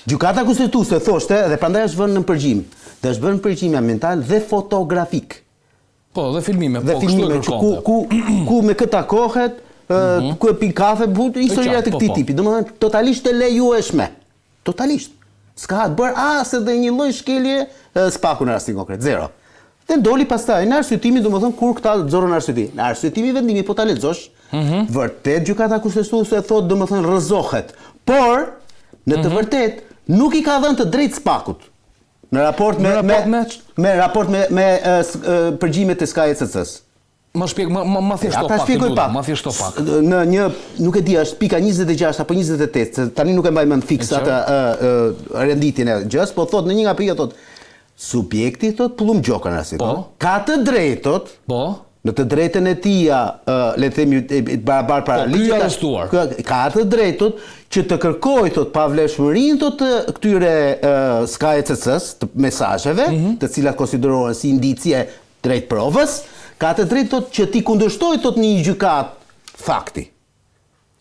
Gjykata Kushtetuese thoshte dhe prandaj është vënë në përgjim, dhe është vënë përgjim ambiental dhe fotografik. Po, dhe filmime, po, kështu e kërkonte. Ku, ku, ku me kë takohet, mm -hmm. ku e pin kafe, bu, historia të po, këtij po. tipi. Domethënë, totalisht të lejueshme. Totalisht. S'ka bërë as edhe një lloj shkelje SPAK-u në rastin konkret, zero. Dhe doli pastaj në arsyetimin, domethënë kur këta nxorën arsyetimin. Në arsyetimin e vendimit po ta lexosh, mm -hmm. vërtet gjykata kushtetuese thotë domethënë rrëzohet. Por në të mm -hmm. vërtetë nuk i ka dhënë të drejtë SPAK-ut. Në raport me me me, me raport me me përgjimet e Sky ECC-s. Ma shpjeg, ma ma, ma thjeshto pak, të lutem, ma thjeshto pak. Në një, nuk e di, është pika 26 apo 28, se tani nuk e mbaj mend fiks atë renditjen e gjës, po thotë në një nga pikat thotë subjekti thotë Pëllumb Gjoka në rastin. Po. Ka të drejtë thotë. Po. Në të drejtën e tij, le të themi i barabartë para po, ligjit. Ky arrestuar. Ka të drejtë thotë që të kërkojë thotë pavlefshmërinë thotë të këtyre Sky ECC-s, të mesazheve, mm -hmm. të cilat konsiderohen si indicie drejt provës, ka të drejtë thotë që t'i kundërshtojë thotë në një gjykatë fakti.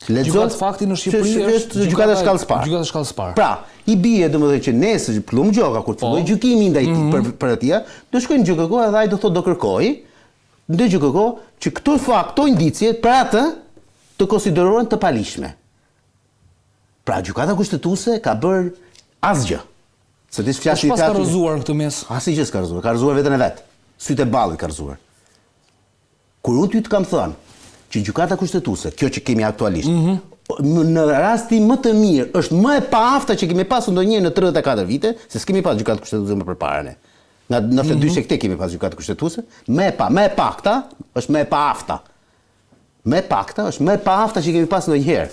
Lexo Gjykata fakti në Shqipëri është gjykata e shkallës parë. Gjykata e shkallës parë. Pra, i bie domethënë që nesër Pëllumb Gjoka kur të po. fillojë gjykimi ndaj tij mm -hmm. për për atë, do shkojë në GJKKO edhe ai do thotë do kërkojë në GJKKO që këto fakt, këto indicie për atë të konsiderohen të paligjshme. Pra gjykata kushtetuese ka bërë asgjë. Se ti s'flas i ka rrëzuar në këtë mes? Asgjë s'ka rrëzuar, ka rrëzuar veten e vet. Sytë e ballit ka rrëzuar. Kur unë ty të kam thënë që Gjykata Kushtetuese, kjo që kemi aktualisht, mm -hmm. në rastin më të mirë është më e paafta që kemi pasur ndonjëherë në 34 vite, se s'kemi pas Gjykatë Kushtetuese më përpara ne. Nga 92 mm -hmm. këte kemi pas Gjykatë Kushtetuese, më e pa, më e pakta është më e paafta. Më e pakta është më e paafta që kemi pas ndonjëherë.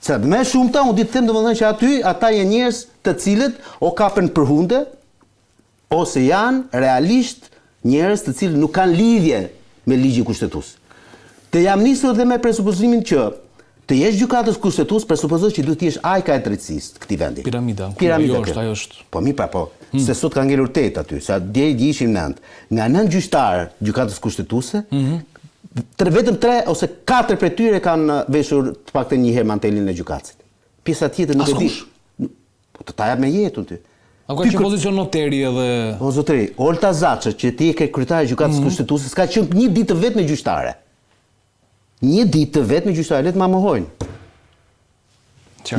Se më e shumta, unë di të them domethënë që aty ata janë njerëz të cilët o kapen për hunde, ose janë realisht njerëz të cilët nuk kanë lidhje me ligjin kushtetues. Të jam nisur dhe me presupozimin që të jesh gjykatës kushtetues presupozon që duhet të jesh ajka e drejtësisë të këtij vendi. Piramida, Piramida ajo është, ajo është. Po mi pra po, hmm. se sot ka ngelur 8 aty, sa dje ishin 9. Nga 9 gjyqtarë gjykatës kushtetuese, mm -hmm. tre, vetëm 3 ose 4 prej tyre kanë veshur të paktën një herë mantelin e gjykatësit. Pjesa tjetër nuk e di. Po të ta jap me jetë unë ty. A ka qenë pozicion noteri edhe... O zotëri, Olta Zaçe, që ti e ke kryetare e gjykatës mm -hmm. kushtetuese, s'ka qenë një ditë të vetme gjyqtare. Një ditë të vetme gjyqtare, le të ma mohojnë.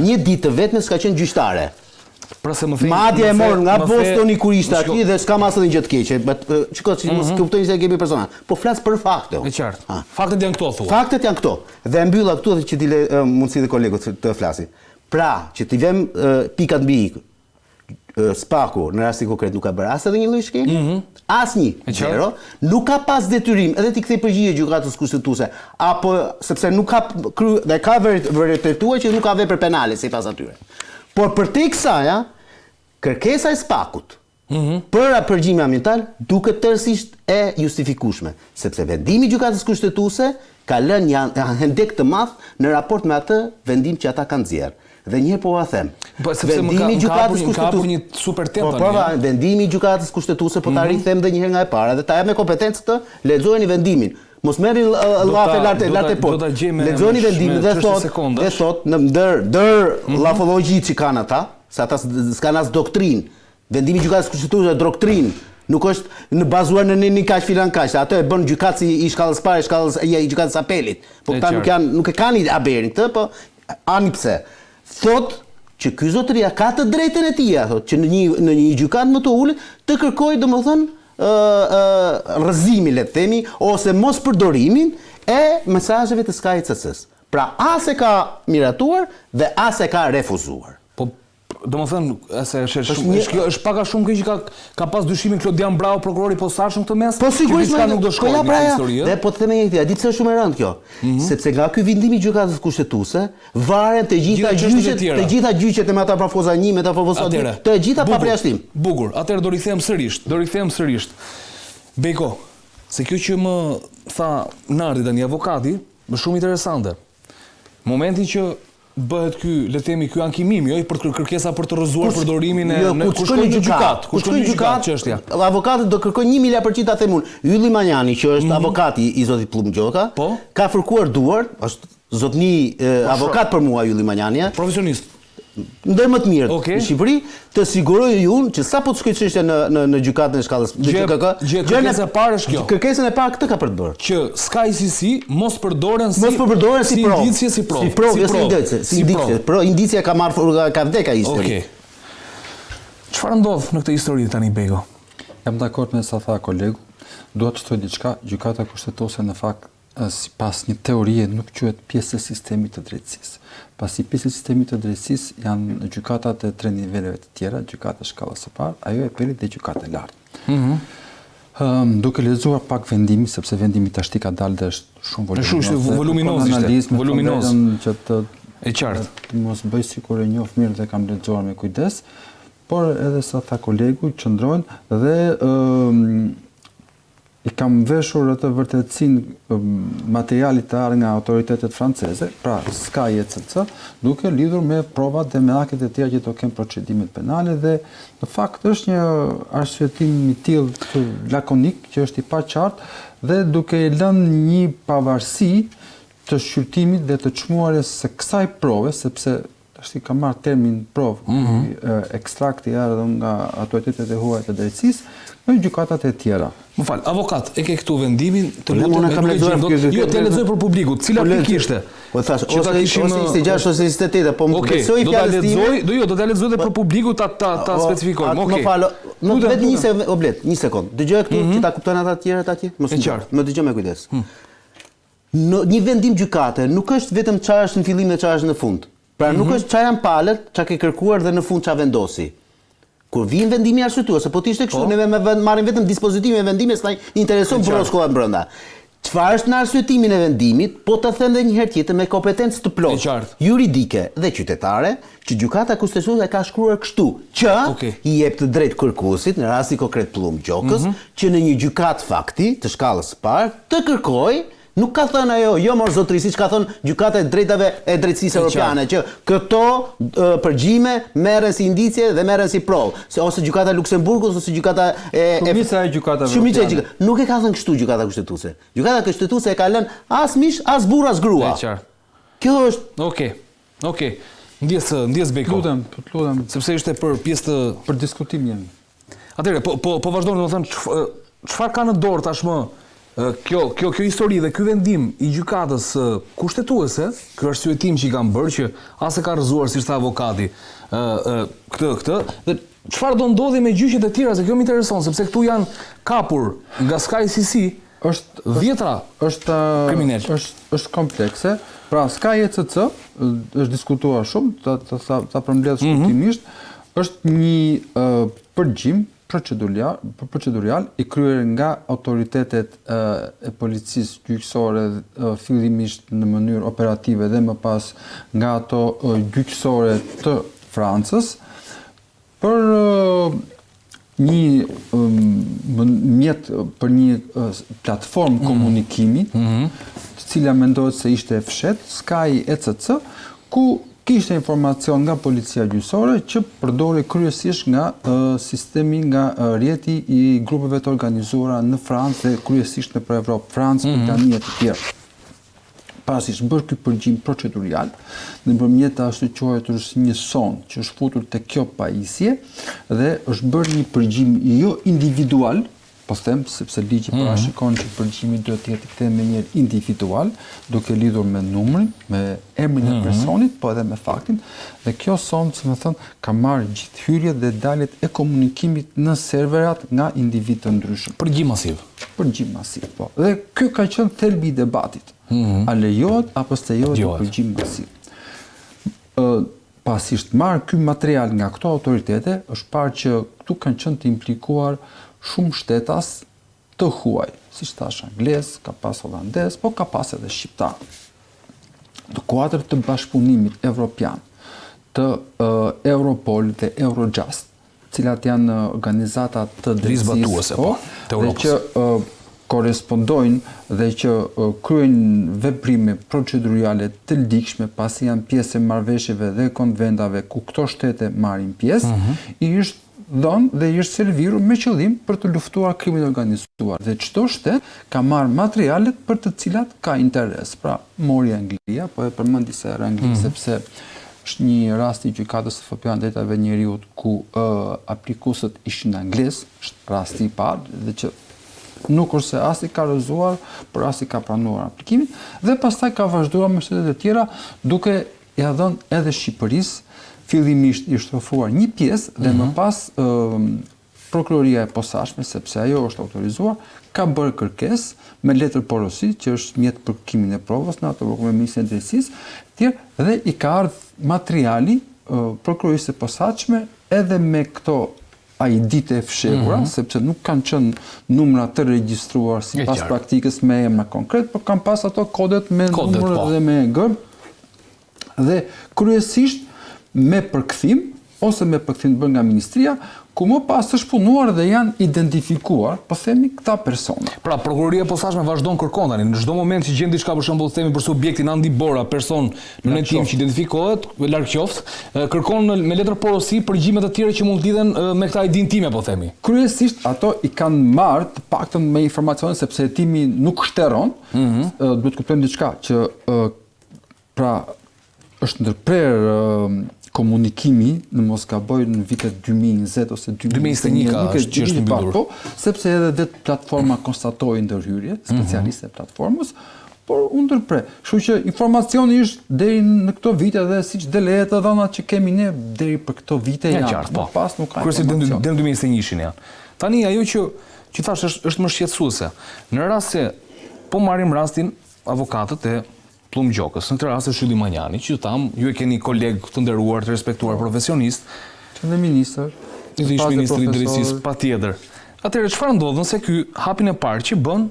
Një ditë të vetme s'ka qenë gjyqtare. Pra se më the, Madje e morën nga Bostoni kur ishte aty dhe s'kam as edhe një gjë të keqe. Shiko, si mos mhm. kuptojnë se kemi personal. Po flas për fakte. E qartë. Faktet janë këto thua. Faktet janë këto. Dhe e mbylla këtu dhe që t'i le mundësi dhe kolegut të flasi. Pra, që t'i vëmë pikat mbi i, SPAK-u në rastin konkret nuk ka bërë as edhe një lloj shkelje, mm -hmm. asnjë, zero, nuk ka pas detyrim edhe t'i kthej përgjigje gjykatës kushtetuese, apo sepse nuk ka kry, dhe ka vërtetuar që nuk ka vepër penale sipas atyre. Por përtej kësaja, kërkesa e SPAK-ut Për përgjim ambiental duket tërësisht e justifikueshme, sepse vendimi i Gjykatës Kushtetuese ka lënë një hendek të madh në raport me atë vendim që ata kanë nxjerrë. Dhe një herë po ua them, Po, sepse më ka, më ka hapur, më ka hapur një super temë po, tani. Po, po, vendimi i Gjykatës Kushtetuese po ta mhm. rithem edhe një herë nga e para dhe ta jap me kompetencë këtë, lexojeni vendimin. Mos merrni llafe lart e lart e poshtë. Lexojeni vendimin dhe thotë, dhe thotë në ndër ndër mhm. llafologji që kanë ata, se ata s'kanë as doktrinë Vendimi i Gjykatës Kushtetuese është doktrinë, nuk është në bazuar në nenin kaq filan kaq, se atë e bën gjykatësi i shkallës parë, i shkallës i gjykatës apelit. Po këta nuk janë, nuk e kanë haberin këtë, po ani pse. Thotë që ky zotëria ka të drejtën e tij, thotë që në një në një gjykatë më të ulët të kërkojë domethënë ë ë rrëzimin le të themi ose mospërdorimin e mesazheve të Sky ECC-s. Pra as e ka miratuar dhe as e ka refuzuar. Po Domethënë, se është është shumë, është kjo është pak a shumë kjo që ka ka pas dyshimin Klodian Braho, prokurori i posaçëm këtë mes, po sigurisht që nuk do shkojë po ja, pra, ja. histori, Dhe po të them një gjë, a di pse është shumë e rëndë kjo? Mm -hmm. Sepse nga ky vendim i gjykatës kushtetuese varen të gjitha gjyqet, të gjitha gjyqet e Metamorfoza 1, Metamorfoza 2, të gjitha pa përjashtim. Bukur, atëherë do rikthehem sërish, do rikthehem sërish. Bejko, se kjo që më tha Nardi tani avokati, është shumë interesante. Momentin që bëhet ky, le të themi, ky ankimim, jo për të kërkesa për të rrëzuar përdorimin e jo, kur shkon në gjykatë, kur shkon në gjykatë çështja. Avokatët do kërkojnë 1 miliard për qind ta them unë. Ylli Manjani, që është mm -hmm. avokati i zotit Pëllumb Gjoka, po? ka fërkuar duart, është zotni po, avokat për mua Ylli Manjani. Profesionist. ndër më të mirët okay. në Shqipëri, të siguroj unë që sapo të shkojë çështja në në në gjykatën e shkallës në GJKK, gjë kërkesa e parë është kjo. Kërkesën e parë këtë ka për të bërë. Që Sky ECC mos përdoren si mos përdoren si, si provë, indicie si provë, si provë, si indicie, si indicie. Pro indicia ka marrë ka vdek ai histori. Okej. Okay. Çfarë ndodh në këtë histori tani Bego? Jam dakord me sa tha kolegu. Dua të shtoj diçka, Gjykata Kushtetuese në fakt sipas një teorie nuk quhet pjesë e sistemit të drejtësisë. Pasi pjesë e sistemit të drejtësisë janë gjykatat e tre niveleve të tjera, gjykata e shkallës së parë, ajo e apelit dhe gjykata e lartë. Mm -hmm. Um, duke lexuar pak vendimin, sepse vendimi tashti ka dalë dhe është shumë voluminoz. Shumë voluminoz ishte, voluminoz. Që të e qartë. Të mos bëj sikur e njoh mirë dhe kam lexuar me kujdes, por edhe sa tha kolegu qëndrojnë dhe um, I kam veshur atë vërtetësinë materialit të ardhur nga autoritetet franceze, pra Sky ECC, duke lidhur me provat dhe me aktet e tjera që do kenë procedimet penale dhe në fakt është një arsyetim i tillë lakonik që është i paqartë dhe duke e lënë një pavarësi të shqyrtimit dhe të çmuarjes së kësaj prove, sepse Tashti kam marrë termin provë, mm -hmm. ekstrakti i ardhur nga autoritetet e huaja të drejtësisë, në gjykatat e tjera. Më fal, avokat, e ke këtu vendimin, të po, lutem, e kam lexuar Jo, të lexoj për publikun, cila po, pikë ishte? Po thash, ose kishim ose 26 ose 28, po më besoj fjalës time. Okej, do jo, do ta lexoj edhe për publikun ta ta ta specifikojmë. Okej. Më fal, më vetëm një sekondë, o Blet, një sekondë. Dëgjoj këtu mhm. që ta kuptojnë ata të tjerët atje? Mos më Më dëgjoj me kujdes. Hmm. Në një vendim gjykate nuk është vetëm çfarë është në fillim dhe çfarë është në fund. Pra nuk është çfarë janë palët, çka ke kërkuar dhe në fund çfarë vendosi. Kur vjen vendimi arsyetues, se po të ishte kështu, neve me vend, marrim vetëm dispozitimin e vendimit, s'na intereson broskolla brenda. Çfarë është në arsyetimin e vendimit, po ta them edhe një herë tjetër me kompetencë të plotë juridike dhe qytetare, që Gjykata Kushtetuese e ka shkruar kështu, që okay. i jep të drejtë kërkuesit, në rastin konkret Pëllumb Gjokës, mm -hmm. që në një gjykatë fakti të shkallës së parë të kërkojë Nuk ka thënë ajo, jo mor zotëri, siç ka thënë Gjykata e Drejtave e Drejtësisë Europiane, që këto përgjime merren si indicie dhe merren si provë, se ose Gjykata e Luksemburgut ose Gjykata e Shumica e gjykatave Shumica e gjykatave. Nuk e ka thënë kështu Gjykata Kushtetuese. Gjykata Kushtetuese e ka lënë as mish, as burrë, as grua. E qartë. Kjo është Okej. Okej. Ndjesë, ndjesë Bejko. Lutem, po të lutem. Sepse ishte për pjesë të për diskutim jemi. Atëherë, po po po vazhdon domethënë çfarë ka në dorë tashmë kjo kjo kjo histori dhe ky vendim i gjykatës kushtetuese, ky arsyetim që i kanë bërë që as e ka rrëzuar siç tha avokati, ë ë këtë këtë dhe çfarë do ndodhi me gjyqet e tjera se kjo më intereson sepse këtu janë kapur nga Sky ECC është dhjetra është kriminal. Është është komplekse. Pra Sky ECC është diskutuar shumë, ta ta ta, ta përmbledh mhm. shkurtimisht, mm -hmm. është një uh, përgjim procedurial, procedurial i kryer nga autoritetet uh, e policisë gjyqësore uh, fillimisht në mënyrë operative dhe më pas nga ato uh, gjyqësore të Francës Për një mjet për një platformë mhm. komunikimi, mm -hmm. të cila mendohet se ishte e fshehtë, Sky ECC, ku kishte informacion nga policia gjyqësore që përdorej kryesisht nga sistemi nga rrjeti i grupeve të organizuara në Francë dhe kryesisht nëpër Evropë, Francë, mm -hmm. Britani e të tjerë. Pasi është bërë ky përgjim procedurial, nëpërmjet të ashtuquajturës një sondë që është futur te kjo pajisje dhe është bërë një përgjim jo individual, po them sepse ligji mm -hmm. parashikon që përgjimi duhet të jetë këtë me një individual, duke lidhur me numrin, me emrin e mm -hmm. personit, po edhe me faktin, dhe kjo sondë, si me thënë, ka marrë gjithë hyrjet dhe daljet e komunikimit në serverat nga individë të ndryshëm. Përgjim masiv. Përgjim masiv, po. Dhe ky ka qenë thelbi i debatit. Mm -hmm. A lejohet apo s'lejohet një përgjim masiv? Ë pasi është marrë ky material nga këto autoritete, është parë që këtu kanë qenë të implikuar shumë shtetas të huaj, siç thashë anglez, ka pas holandez, po ka pas edhe shqiptar. Në kuadër të bashkëpunimit evropian të uh, Europol dhe Eurojust, cilat janë organizata të drejtësisë, po, të Europës. Dhe që uh, korrespondojnë dhe që uh, kryejnë veprime proceduriale të ligjshme pasi janë pjesë e marrëveshjeve dhe konventave ku këto shtete marrin pjesë, mm -hmm. i është dhënë dhe i është servirur me qëllim për të luftuar krimin e organizuar dhe çdo shtet ka marrë materialet për të cilat ka interes. Pra, mori Anglia, po e përmend disa herë Anglinë mm -hmm. sepse. Është një rast i Gjykatës Evropiane të Drejtave të Njeriut ku uh, aplikuesit ishin anglez, është rasti i parë dhe që nuk është se as i ka rrëzuar, por as i ka pranuar aplikimin dhe pastaj ka vazhduar me shtetet e tjera duke ia dhënë edhe Shqipërisë, fillimisht i është ofruar një pjesë dhe mm -hmm. më mhm. pas uh, Prokuroria e Posaçme, sepse ajo është autorizuar, ka bërë kërkesë me letër porosi, që është mjet për kërkimin e provës në atë kohë me Ministrinë e Drejtësisë, etj, dhe i ka ardhur materiali Prokurorisë së Posaçme edhe me këto ID-të e fshehura, mm -hmm. sepse nuk kanë qenë numra të regjistruar sipas praktikës me emra konkret, por kanë pas ato kodet me kodet, numër po. dhe me gërmë. Dhe kryesisht me përkthim ose me përkthim të bërë nga ministria, ku më pas është punuar dhe janë identifikuar, po themi, këta persona. Pra, Prokuroria e Posaçme vazhdon kërkon tani, në çdo moment që gjen diçka për shembull themi për subjektin Andi Bora, person në hetim që identifikohet, larg qoftë, kërkon me letër porosi përgjime të tjera që mund të lidhen me këtë ID-në time, po themi. Kryesisht ato i kanë marrë të paktën me informacione sepse hetimi nuk shteron, mm -hmm. duhet të kuptojmë diçka që Pra, është ndërprerë komunikimi, në mos gaboj në vitet 2020 ose 2021, nuk e di është mbyllur. Po, sepse edhe vetë platforma konstatoi ndërhyrje, mhm. specialiste e platformës, por u ndërpre. Kështu që informacioni është deri në këto vite dhe siç del edhe të dhënat që kemi ne deri për këto vite janë. Qartë, po. Pas nuk ka informacion. Kryesisht deri në 2021-shin janë. Tani ajo që që thashë është është më shqetësuese. Në rast se po marrim rastin avokatët e Pëllumb Gjokës, në këtë rast është Ylli Manjani, që ju thamë, ju e keni koleg të nderuar, të respektuar po. profesionist. Që dhe ministër. Dhe ish ministri i drejtësisë, patjetër. Atëherë çfarë ndodh nëse ky hapin e parë që bën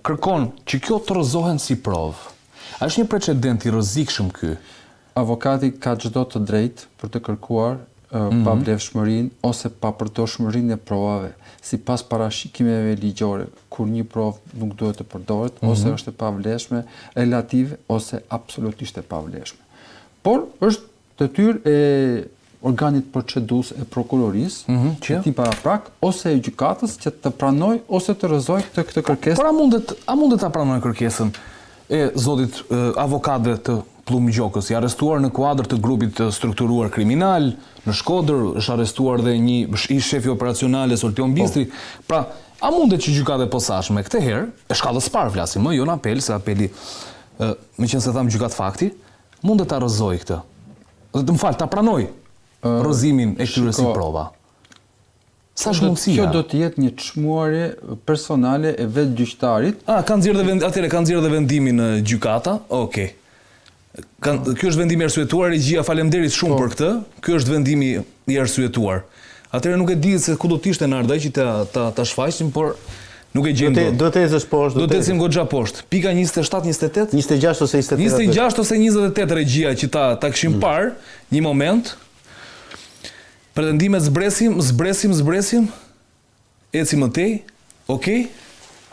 kërkon që kjo të rrëzohen si provë? A është një precedent i rrezikshëm ky? Avokati ka çdo të drejtë për të kërkuar pavlefshmërinë ose papërdorshmërinë e provave, sipas parashikimeve ligjore, kur një provë nuk duhet të përdoret ose është e pavlefshme, relative ose absolutisht e pavlefshme. Por është detyrë e organit procedues e prokurorisë, mm -hmm, që hetim paraprak ose e gjykatës që të pranojë ose të rrëzojë këtë këtë kërkesë. Por a mundet a mundet ta pranojë kërkesën e zotit avokatëve të Pëllumb Gjokës, i arrestuar në kuadër të grupit të strukturuar kriminal në Shkodër, është arrestuar dhe një ish-shefi i operacionales Oltion po. Bistri. Pra, a mundet që gjykata e posaçme këtë herë, e shkallës së parë flasim, më jo në apel, se apeli, meqenëse thamë gjykatë fakti, mundet ta rrëzojë këtë. Dhe të më fal, ta pranojë rrëzimin e këtyre si prova. Sa është mundësia? Kjo do të jetë një çmuarje personale e vetë gjyqtarit. Ah, ka nxjerrë dhe vend, atëherë ka nxjerrë dhe vendimin gjykata. Okej. Kan, ky është vendimi i arsyetuar, regjia faleminderit shumë po. për këtë. Ky është vendimi i arsyetuar. Atëherë nuk e di se ku do të ishte Narda që ta ta ta shfaqnim, por nuk e gjejmë dot. Do të ecësh poshtë, do të ecim goxha poshtë. Pika 27 28? 26 ose 28. 26 ose 28 regjia që ta ta kishim mm. parë një moment. Pretendimet zbresim, zbresim, zbresim. Ecim më tej. Okej.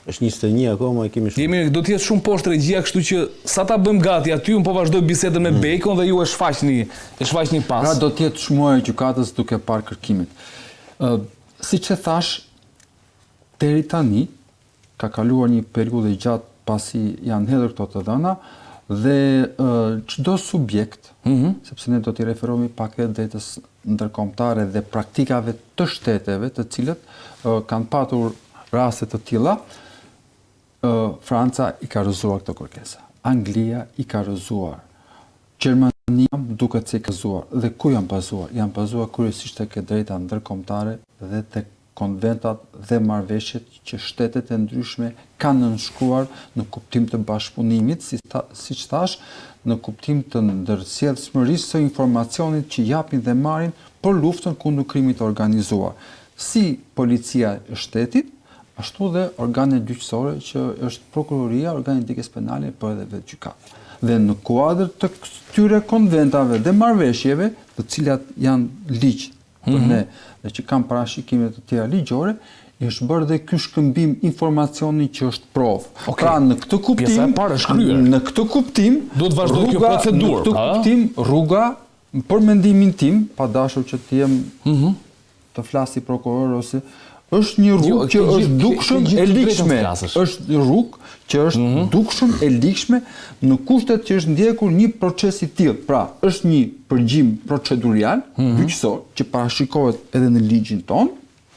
Është 21 akoma e kemi shumë. Jemi do të jetë shumë poshtë regjia, kështu që sa ta bëjmë gati aty, unë po vazhdoj bisedën me mm. Bejkon dhe ju e shfaqni, e shfaqni pas. Pra do të jetë çmuarje e gjykatës duke parë kërkimet. Ë, siç e thashë, deri tani Ka kaluar një periudhë e gjatë pasi janë hedhur këto të dhëna dhe çdo subjekt, mm -hmm. sepse ne do t'i referohemi pak edhe drejtës ndërkombëtare dhe praktikave të shteteve, të cilët kanë patur raste të tilla, Franca i ka rrëzuar këto kërkesa. Anglia i ka rrëzuar. Gjermania duket se i ka rrëzuar. Dhe ku janë bazuar? Janë bazuar kryesisht tek e drejta ndërkombëtare dhe tek konventat dhe marrëveshjet që shtetet e ndryshme kanë nënshkruar në kuptim të bashkëpunimit, si siç thashë, në kuptim të ndërsjellshmërisë së informacionit që japin dhe marrin për luftën kundër krimit të organizuar, si Policia e Shtetit, ashtu dhe organet gjyqësore që është prokuroria, organi i ndjekjes penale, por edhe vetë gjykata. Dhe në kuadër të këtyre konventave dhe marrëveshjeve, të cilat janë ligj për mm -hmm. ne dhe që kanë parashikime të tjera ligjore, është bërë dhe ky shkëmbim informacioni që është provë. Okay. Pra në këtë kuptim, pjesa e parë është kryer. Në këtë kuptim, duhet të vazhdojë kjo procedurë. Në këtë kuptim, rruga për mendimin tim, pa dashur që të jem mm -hmm. të flas si prokuror ose Është një rrugë Jo, që ke është gjithë- dukshëm ke gjithë e të drejtën ligjshme. të flasësh. Është një rrugë që është Mhm. dukshëm e ligjshme në kushtet që është ndjekur një proces i tillë. Pra, është një përgjim procedurial, Mhm. gjyqësor, që parashikohet edhe në ligjin tonë,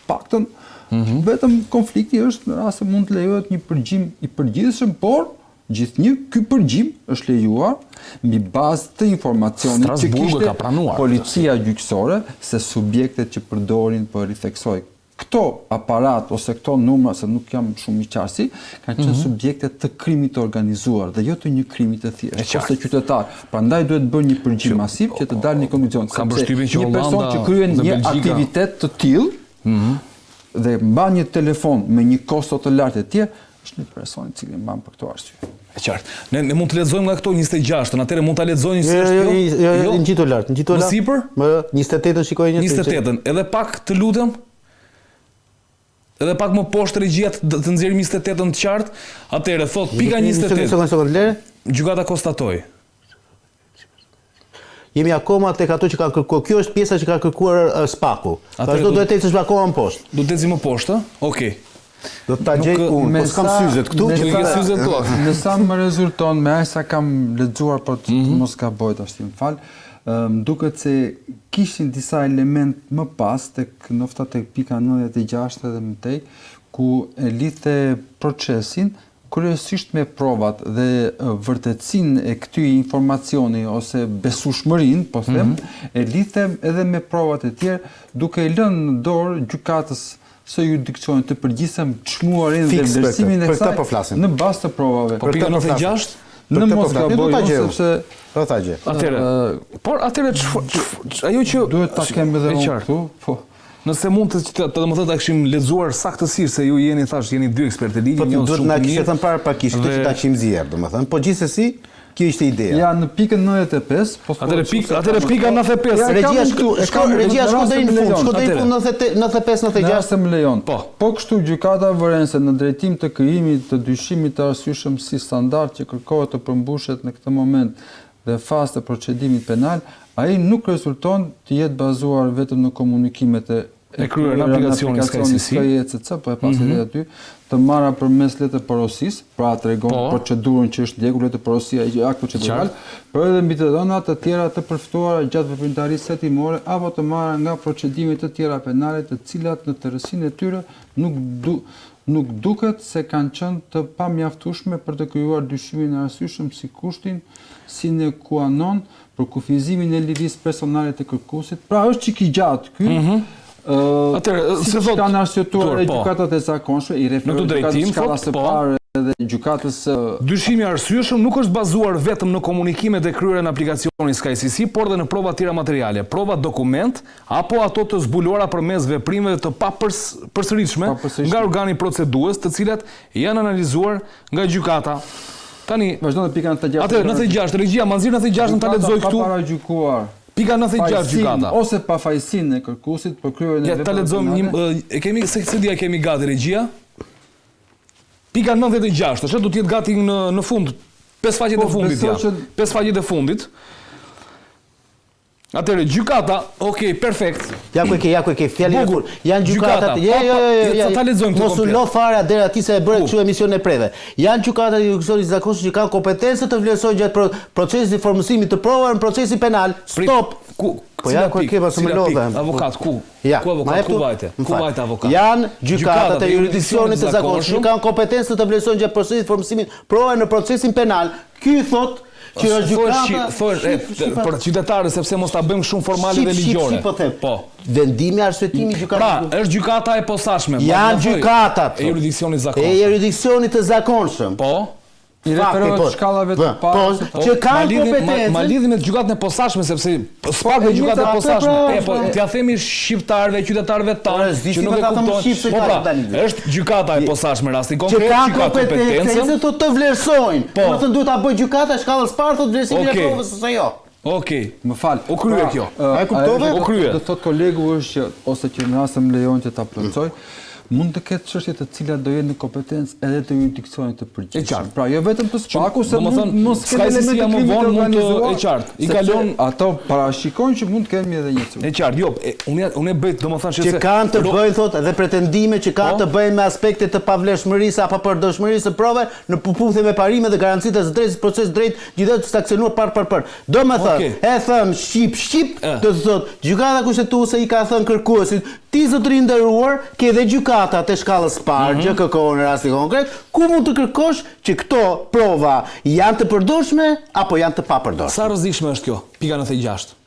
paktën Mhm. vetëm konflikti është në rast se mund të lejohet një përgjim i përgjithshëm, por gjithnjë ky përgjim është lejuar mbi bazë të informacionit që Strasburgu kishte ka pranuar. policia gjyqësore se subjektet që përdorin, po e ritheksoj, këto aparat ose këto numra, se nuk jam shumë i qartë si, kanë qenë subjekte të krimit të organizuar dhe jo të një krimi të thjeshtë ose qytetar. Prandaj duhet bërë një përgjim masiv që të dalë një konkluzion. Kam sepse përshtypjen që një person Hollanda që kryen dhe një Belgjika- aktivitet të tillë dhe mban një telefon me një kosto të lartë e tjerë, është një person i cili mban për këto arsye. E qartë. Ne, ne mund të lexojmë nga këto 26-ën, atëherë mund ta lexojmë Jo, si është jo, kjo? jo, jo, ngjitu lart, ngjitu Më lart. sipër? Më 28-ën shikoj një 28-ën. Edhe pak të lutem. Edhe pak më poshtë regjia të, të nxjerrim 28-ën të qartë. Atëherë thot pika 28. Sekondë, sekondë, lere. Gjykata konstatoi. Jemi akoma tek ato që kanë kërkuar. Kjo është pjesa që ka kërkuar uh, Spaku. Atëherë Vazhdo do- duhet të ecësh akoma më poshtë. Do të ecim më poshtë, ë? Okej. Do ta Nuk, gjej unë, Me po s'kam sa- syzet këtu. me Nuk i ke sa- syzet tua. Në sa më rezulton, me aq sa kam lexuar, po të Mhm. të mos gaboj tash ti më fal, ë, më duket se kishin disa element më pas tek ndoshta tek pika 96 edhe më tej, ku e lidhte procesin kryesisht me provat dhe ë, vërtetësinë e këtij informacioni ose besueshmërinë, po them, Mhm. e lidhte edhe me provat e tjerë, duke i lënë në dorë gjykatës së juridiksionit të përgjithshëm çmuarin dhe Fiks për këtë, vlerësimin e për këtë kësaj po flasim. në bazë të provave. Po pika këtë po flasim. 96? Për Në këtë po mos flasim. Do gaboj ta unë, gjej unë. sepse Do ta gjej. Atëherë, por atëherë çfarë çf- ajo që duhet ta kem edhe E unë qartë. këtu, po. Nëse mund të të, të domethënë ta kishim lexuar saktësisht se ju jeni thash jeni dy ekspertë ligji, Po ti një duhet shumë na të kishte mirë. thënë para pakisht këtë Dhe- që ta kishim nxjerr, domethënë. Po gjithsesi, kjo ishte ideja. Ja në pikën 95, po Atëherë pik, atëherë pika 95. Ja, e kam Regjia unë shko, këtu, e shko, kam unë, regjia në shko rast deri se në më fund, lejon. shko deri në Atëherë. fund 98, 95, Në 96. rast se më lejon. Po. Po kështu gjykata vëren se në drejtim të krijimit të dyshimit të arsyeshëm si standard që kërkohet të përmbushet në këtë moment dhe fazë të procedimit penal, ai nuk rezulton të jetë bazuar vetëm në komunikimet e E kryer në aplikacionin SkyCC. SkyECC, po e pas edhe aty, të marra përmes letër porosisë, pra tregon Po. procedurën që është ndjekur letër porosia e akt procedural, por edhe mbi të dhëna të tjera të përftuara gjatë veprimtarisë hetimore apo të marra nga procedime të tjera penale, të cilat në tërësinë e tyre nuk du, nuk duket se kanë qenë të pamjaftueshme për të krijuar dyshimin e arsyeshëm si kushtin sine qua non për kufizimin e lirisë personale të kërkuesit. Pra është çik i gjatë ky. Ë, Atëherë, siç se thot- kanë arsyetuar edhe po. gjykatat e zakonshme, i Në referohen këtë drejtim, gjykatës shkallës thot, së po. parë edhe gjykatës së Dyshimi i arsyeshëm nuk është bazuar vetëm në komunikimet e kryera në aplikacionin SkyCC, por dhe në prova tjera materiale, prova dokument apo ato të zbuluara përmes veprimeve të papërsëritshme Papërsëritshme. nga organi procedues, të cilat janë analizuar nga gjykata. Tani, Vazhdon dhe pika 96. atëherë 96, regjia ma nxjerr 96-ën ta lexoj Gjykata këtu. Pa paragjykuar. Pika 96 fajësinë gjykata. Ose pafajsinë e kërkuesit për kryerjen e Ja ta veprave lexojmë një penale. e kemi se se dia kemi gati regjia. Pika 96, është do të jetë gati në në fund. Pesë faqet Po, e fundit besoj ja. që- Pesë faqet e fundit. Atëherë gjykata, okay, perfekt. Ja ku e ke, ja ku e ke, fjalën e Bukur. kur. Janë gjykatat. Gjykata, Jo, pa, jo, pa, jo, jo. ja, ta lexojmë këtë Mos u komplet. lo fare deri aty se e bëre Ku? kështu emisionin e preve. Janë gjykatat e juridiksionit të zakonshëm që kanë kompetencë të vlerësojnë gjatë pro- procesit të formësimit të provave në procesin penal. Prit, Stop. Ku? Po cila ja ku e pikë? ke, pas më Cila lodhe. pikë? Avokat, ku? Ja, Ku ma avokat, jep ku tu? vajte? Më Ku fal. vajte avokat? Janë gjykatat e juridiksionit të zakonshëm që kanë kompetencë të vlerësojnë gjatë procesit të formësimit provave në procesin penal. Ky thot që është gjykata. Thosh, Shif, shif, për qytetarët sepse mos ta bëjmë shumë formale shif, dhe shif, ligjore. shif, po them. Po. Vendimi arsyetimi i gjykatës. Pra, është gjykata e posaçme. ma Janë ma thoj, gjykatat. E juridiksionit E zakonshëm. juridiksionit të zakonshëm. Po. I Fakti, referohet po. shkallave të Po, parë. po, se- që kanë Ma lidhi- ma- kompetencën. Ma lidhi me gjykatën e posaçme sepse spak e me gjykatën e njëjta, posaçme. pra, E po pra. t'ia themi shqiptarëve, qytetarëve tanë Ore, s'di që si nuk ma e ta thëmë kuptojnë. shqip se Po ka pra, tani. është gjykata e posaçme rasti që konkret kanë që ka kompetencën kompetencën. thotë të vlerësojnë. Po. Do të thënë duhet ta bëj gjykata e shkallës parë thotë vlerësimin e Okej. provës ose jo. Okej. Më fal. U krye kjo. ë, A e kuptove? ajo U krye. Do thot kolegu është që ose që në rast se më lejon që ta plotësoj, Mm. Mund të ketë çështje të cilat do jenë në kompetencë edhe të juridiksionit të përgjithshëm. E qartë. Pra jo vetëm të SPAK-u, se mund mos ketë elemente të krimit të organizuar. E qartë. I kalon ato parashikojnë që mund të kemi edhe një E qartë, jo, unë unë e bëj, domethënë që se kanë të bëjnë thotë edhe pretendime që kanë po. të bëjnë me aspekte të pavlefshmërisë apo përdorshmërisë së provave në përputhje me parimet dhe garancitë e së drejtës proces drejt gjithë të sanksionuar par par par. Domethënë, okay. e thënë shqip shqip, do të thotë Gjykata Kushtetuese i ka thënë kërkuesit, ti zotëri i nderuar, ke dhe gjykatat e shkallës së parë, mm -hmm. GJKKO në rastin konkret, ku mund të kërkosh që këto prova janë të përdorshme apo janë të papërdorshme. Sa rrezikshme është kjo? Pika 96.